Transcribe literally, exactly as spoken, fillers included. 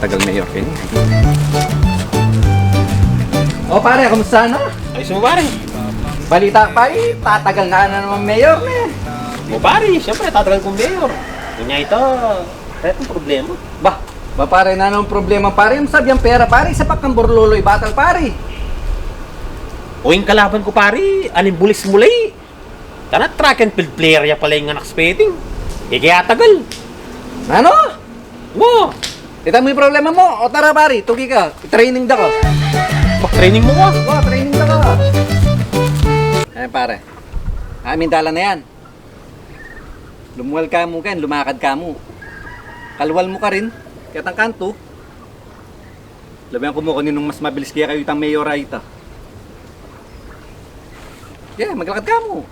Tagal mayor keni. O pare, kumusta na? Ayos mu, pare. Balita ku pare, tatagal na naman mayor ne. O pare, siyempre tatagal kung mayor. Kunya ita, kaya itang problema. Ba, ba pare, nanung problema pare? Mu sabyan pera pare, sa pagkamburloloy batal pare. O ing kalaban ku pare, aling bulis muli. Tana track and field player ya pala ing anak speting. Kaya tagal. Nanu? O. Ita mu ing problema mu. O tara pare, tuki ka. Training da ka. Mag-training mu ka? O, training da ka. Ayan pare. Amin dalan na yan. Lumuwal ka mu ken, lumakad ka mu. Kaluwal mu karin, ketang kantu. Labian ku mu kung ninung mas mabilis kaya kayu itang mayor a ita. Yeah, maglakad ka mu.